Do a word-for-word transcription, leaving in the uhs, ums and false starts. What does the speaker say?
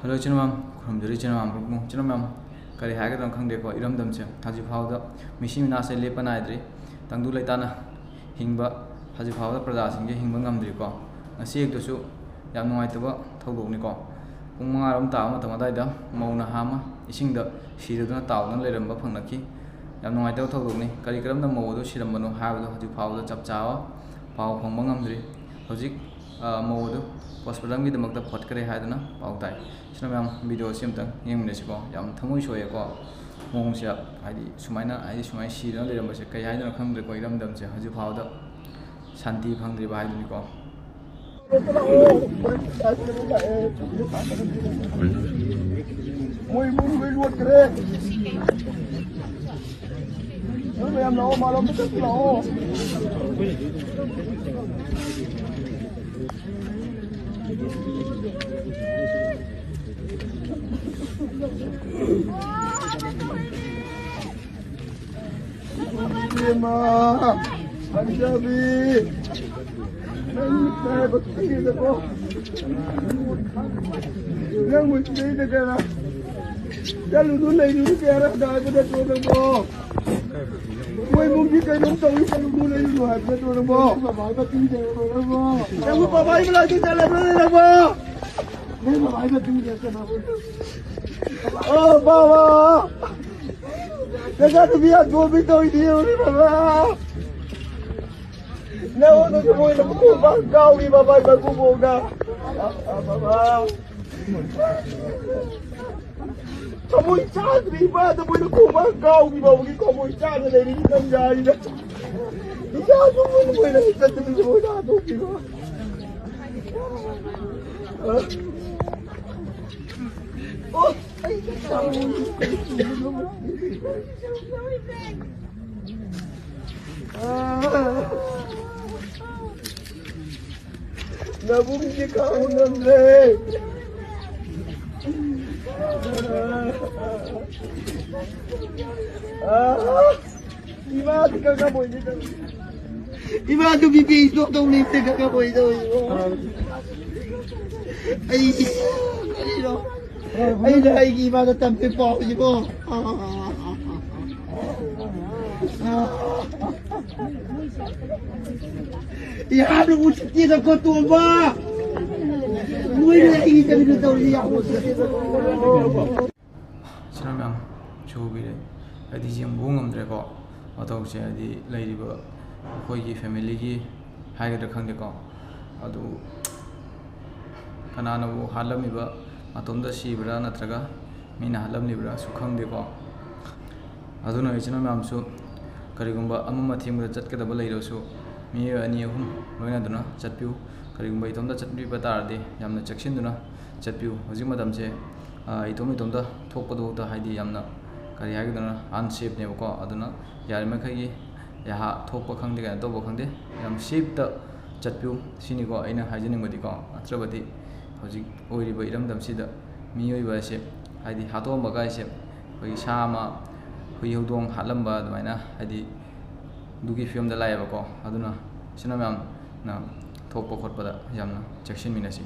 Hello, ꯏꯆꯤꯟ ꯏꯅꯥꯎ ꯃꯌꯥꯝ, ꯈꯨꯔꯨꯝꯖꯔꯤ ꯏꯆꯤꯟ ꯏꯅꯥꯎ ꯃꯌꯥꯝ, ꯏꯆꯤꯟ ꯏꯅꯥꯎ ꯃꯌꯥꯝ, ꯀꯔꯤ ꯍꯥꯏꯒꯗꯕꯅꯣ ꯈꯪꯗꯦꯀꯣ, ꯏꯔꯝꯗꯝꯁꯦ ꯍꯧꯖꯤꯛ ꯐꯥꯎꯕꯗ ꯃꯤꯁꯤ ꯃꯤꯅꯥꯁꯦ ꯂꯦꯞꯄ ꯅꯥꯏꯗ꯭ꯔꯤ, ꯇꯪꯗꯨ ꯂꯩꯇꯥꯅ ꯍꯤꯡꯕ, ꯍꯧꯖꯤꯛ ꯐꯥꯎꯕꯗ ꯄ꯭ꯔꯖꯥꯁꯤꯡꯁꯦ ꯍꯤꯡꯕ ꯉꯝꯗ꯭ꯔꯤꯀꯣ꯫ ꯉꯁꯤ ꯑꯌꯨꯛꯇꯁꯨ ꯌꯥꯝ ꯅꯨꯡꯉꯥꯏꯇꯕ ꯊꯧꯗꯣꯛꯅꯤꯀꯣ꯫ ꯄꯨꯡ ꯃꯉꯥꯔꯣꯝ ꯇꯥꯕ ꯃꯇꯝ ꯑꯗꯨꯋꯥꯏꯗ ꯃꯧ ꯅꯍꯥ ꯑꯃ ꯏꯁꯤꯡꯗ ꯁꯤꯔꯗꯨꯅ ꯇꯥꯎꯗꯨꯅ ꯂꯩꯔꯝꯕ ꯐꯪꯂꯛꯈꯤ꯫ ꯌꯥꯝ ꯅꯨꯡꯉꯥꯏꯇꯕ ꯊꯧꯗꯣꯛꯅꯤ꯫ ꯀꯔꯤ ꯀꯔꯝꯅ ꯃꯧ ꯑꯗꯨ ꯁꯤꯔꯝꯕꯅꯣ ꯍꯥꯏꯕꯗꯨ ꯍꯧꯖꯤꯛ ꯐꯥꯎꯕꯗ ꯆꯞ ꯆꯥꯕ ꯄꯥꯎ ꯐꯪꯕ ꯉꯝꯗ꯭ꯔꯤ꯫ ꯍꯧꯖꯤꯛ, ꯑ, ꯃꯧ ꯑꯗꯨ postpartumꯒꯤꯗꯃꯛꯇ ꯐꯣꯠꯈ꯭ꯔꯦ ꯍꯥꯏꯗꯨꯅ ꯄꯥꯎ ꯇꯥꯏ꯫ ꯏꯆꯤꯟ ꯏꯅꯥꯎ ꯃꯌꯥꯝ, videoꯁꯤ ꯑꯝꯇꯪ ꯌꯦꯡꯃꯤꯟꯅꯁꯤꯀꯣ꯫ ꯌꯥꯝ ꯊꯃꯣꯏ ꯁꯣꯛꯑꯦꯀꯣ꯫ ꯃꯑꯣꯡꯁꯦ, ꯍꯥꯏꯗꯤ, ꯁꯨꯃꯥꯏꯅ, ꯍꯥꯏꯗꯤ, ꯁꯨꯃꯥꯏꯅ ꯁꯤꯗꯅ ꯂꯩꯔꯝꯕꯁꯦ ꯀꯩ ꯍꯥꯏꯗꯣꯏꯅꯣ ꯈꯪꯗ꯭ꯔꯦꯀꯣ꯫ ꯏꯔꯝꯗꯝꯁꯦ ꯍꯧꯖꯤꯛ ꯐꯥꯎꯕꯗ ꯁꯥꯟꯇꯤ ꯐꯪꯗ꯭ꯔꯤꯕ ꯍꯥꯏꯗꯨꯅꯤꯀꯣ꯫ ꯃꯣꯏ ꯏꯃꯨꯡ ꯂꯣꯏ ꯂꯣꯠꯈ꯭ꯔꯦ꯫ ꯅꯣꯏ ꯃꯌꯥꯝ ꯂꯥꯛꯑꯣ, ꯃꯥꯂꯣꯝꯗ ꯆꯠꯁꯤ ꯂꯥꯛꯑꯣ꯫ ꯏꯕꯦꯝꯃ, ꯄꯟꯖꯥꯕꯤ, ꯅꯪ ꯅꯥꯕ ꯀꯤꯔꯦꯗꯀꯣ꯫ ꯅꯪꯕꯨ ꯀꯤꯖꯩꯗ ꯀꯩꯅꯣ? ꯆꯠꯂꯨꯅꯨ, ꯂꯩꯔꯨꯅꯨ ꯀꯌꯥꯔꯛ ꯍꯥꯏꯕ ꯅꯠꯇ꯭ꯔꯣ ꯅꯪꯕꯣ? ꯃꯣꯏ ꯏꯃꯨꯡꯗꯤ ꯀꯩꯅꯣꯝ ꯇꯧꯏ, ꯆꯠꯂꯨꯅꯨ, ꯂꯩꯔꯨꯅꯨ ꯍꯥꯏꯕ ꯅꯠꯇ꯭ꯔꯣ ꯅꯪꯕꯣ? ꯅꯪꯕꯨ ꯕꯕꯥꯒꯤ ꯃꯅꯥꯛꯇ ꯆꯠꯂꯕ꯭ꯔꯣ ꯅꯪꯕꯣ? ꯅꯣꯏ ꯃꯃꯥꯏ ꯃꯇꯨꯡꯗ ꯆꯠꯅꯕ꯫ ꯑꯣ, ꯕꯥꯕꯥ! ꯅꯆꯥꯅꯨꯄꯤ ꯑꯇꯣꯝꯕꯤ ꯇꯧꯔꯤꯗꯤ ꯌꯦꯡꯉꯨꯅꯦ, ꯕꯥꯕꯥ! ꯅꯉꯣꯟꯗꯁꯨ ꯃꯣꯏꯅ ꯃꯈꯣꯡ ꯄꯥꯛ ꯀꯥꯎꯔꯤ, ꯕꯥꯕꯥ, ꯃꯈꯨꯕꯣꯛꯅ꯫ ꯑ, ꯑ, ꯕꯥꯕꯥ! ꯊꯃꯣꯏ ꯆꯥꯗ꯭ꯔꯤ ꯏꯃꯥꯗ ꯃꯣꯏꯅ ꯈꯣꯡꯕꯥꯡ ꯀꯥꯎꯈꯤꯕ ꯍꯧꯒꯤ ꯊꯃꯣꯏ ꯆꯥꯗ ꯂꯩꯔꯤꯕ ꯇꯟꯖꯥꯁꯤꯗ꯫ ꯏꯆꯥꯁꯨ ꯃꯣꯏꯅ ꯃꯣꯏꯅ ꯆꯠꯇꯕꯤꯗ ꯃꯣꯏꯅ ꯍꯥꯠꯇꯣꯛꯈꯤꯕ꯫ ꯑꯣ, ꯑꯩ ꯅꯕꯨꯡꯁꯦ ꯀꯥꯎ ꯉꯝꯗ꯭ꯔꯦ꯫ ꯅꯕꯨꯡꯁꯦ ꯀꯥꯎ ꯉꯝꯗ꯭ꯔꯦ꯫ ꯑꯥ꯫ ꯏꯃꯥꯗꯤ ꯈꯪꯉꯝꯃꯣꯏꯅꯦ ꯇꯧꯔꯤꯁꯦ꯫ ꯏꯃꯥꯗꯨ ꯕꯤ ꯄꯤ ꯏꯁꯇꯣꯛ ꯇꯧꯅꯤ ꯏꯆꯦ ꯈꯪꯉꯝꯃꯣꯏ ꯇꯧꯔꯤꯁꯦ꯫ ꯑꯩ ꯀꯔꯤꯅꯣ? ꯑꯩꯅ ꯑꯩꯒꯤ ꯏꯃꯥꯗ ꯇꯝꯕ ꯄꯥꯎꯁꯤꯀꯣ꯫ ꯌꯥꯝꯅ ꯎꯁꯤꯠꯇꯦꯗꯀꯣ ꯇꯣꯝꯕ꯫ ꯅꯣꯏꯅ ꯑꯩꯒꯤ ꯀꯔꯤꯅꯣ ꯇꯧꯔꯤꯁꯦ? ꯌꯥꯝ ꯎꯁꯤꯠꯇꯦꯗꯀꯣ꯫ ꯏꯆꯤꯟ ꯏꯅꯥꯎ ꯃꯌꯥꯝ ꯁꯨꯕꯤꯔꯦ꯫ ꯍꯥꯏꯗꯤ ꯌꯦꯡꯕ ꯉꯝꯗ꯭ꯔꯦꯀꯣ꯫ ꯃꯇꯧꯁꯦ ꯍꯥꯏꯗꯤ ꯂꯩꯔꯤꯕ ꯑꯩꯈꯣꯏꯒꯤ ꯐꯦꯃꯤꯂꯤꯒꯤ ꯍꯥꯏꯒꯗ꯭ꯔꯥ ꯈꯪꯗꯦꯀꯣ꯫ ꯑꯗꯨ ꯀꯅꯥꯅꯕꯨ ꯍꯥꯠꯂꯝꯃꯤꯕ, ꯃꯇꯣꯝꯇ ꯁꯤꯕ꯭ꯔꯥ ꯅꯠꯇ꯭ꯔꯒ ꯃꯤꯅ ꯍꯥꯠꯂꯝꯂꯤꯕ꯭ꯔꯥꯁꯨ ꯈꯪꯗꯦꯀꯣ꯫ ꯑꯗꯨꯅ ꯏꯆꯤꯟ ꯏꯅꯥꯎ ꯃꯌꯥꯝꯁꯨ ꯀꯔꯤꯒꯨꯝꯕ ꯑꯃ ꯑꯃ ꯊꯦꯡꯕꯗ ꯆꯠꯀꯗꯕ ꯂꯩꯔꯁꯨ ꯃꯤꯑꯣꯏ ꯑꯅꯤ ꯑꯍꯨꯝ ꯂꯣꯏꯅꯗꯨꯅ ꯆꯠꯄꯤꯌꯨ꯫ ꯀꯔꯤꯒꯨꯝꯕ ꯏꯇꯣꯝꯇ ꯆꯠꯄꯤꯕ ꯇꯥꯔꯗꯤ ꯌꯥꯝꯅ ꯆꯦꯛꯁꯤꯟꯗꯨꯅ ꯆꯠꯄꯤꯌꯨ꯫ ꯍꯧꯖꯤꯛ ꯃꯇꯝꯁꯦ, ꯑ, ꯏꯇꯣꯝ ꯏꯇꯣꯝꯇ ꯊꯣꯛꯄꯗꯨꯐꯥꯎꯗ ꯍꯥꯏꯗꯤ ꯌꯥꯝꯅ ꯀꯔꯤ ꯍꯥꯏꯒꯗꯣꯏꯅꯣ, ꯑꯟꯁꯦꯐꯅꯦꯕꯀꯣ꯫ ꯑꯗꯨꯅ ꯌꯥꯔꯤꯃꯈꯩꯒꯤ ꯌꯥꯍꯥ ꯊꯣꯛꯄ ꯈꯪꯗꯦ, ꯀꯩꯅꯣ ꯇꯧꯕ ꯈꯪꯗꯦ, ꯌꯥꯝ ꯁꯦꯐꯇ ꯆꯠꯄꯤꯌꯨ ꯁꯤꯅꯤꯀꯣ ꯑꯩꯅ ꯍꯥꯏꯖꯅꯤꯡꯕꯗꯤꯀꯣ꯫ ꯅꯠꯇ꯭ꯔꯕꯗꯤ ꯍꯧꯖꯤꯛ ꯑꯣꯏꯔꯤꯕ ꯏꯔꯝꯗꯝꯁꯤꯗ ꯃꯤꯑꯣꯏꯕ ꯑꯁꯦ ꯍꯥꯏꯗꯤ ꯍꯥꯠꯇꯣꯛꯑꯝꯕꯒ ꯍꯥꯏꯁꯦ ꯑꯩꯈꯣꯏꯒꯤ ꯁꯥ ꯑꯃ, ꯍꯨꯏ ꯍꯧꯗꯣꯡ ꯍꯥꯠꯂꯝꯕ ꯑꯗꯨꯃꯥꯏꯅ ꯍꯥꯏꯗꯤ ꯑꯗꯨꯒꯤ ꯐꯤꯕꯝꯗ ꯂꯥꯛꯑꯦꯕꯀꯣ꯫ ꯑꯗꯨꯅ ꯏꯆꯤꯟ ꯏꯅꯥꯎ ꯃꯌꯥꯝꯅ ꯊꯣꯛꯄ ꯈꯣꯠꯄꯗ ꯌꯥꯝꯅ ꯆꯦꯛꯁꯤꯟꯃꯤꯟꯅꯁꯤ꯫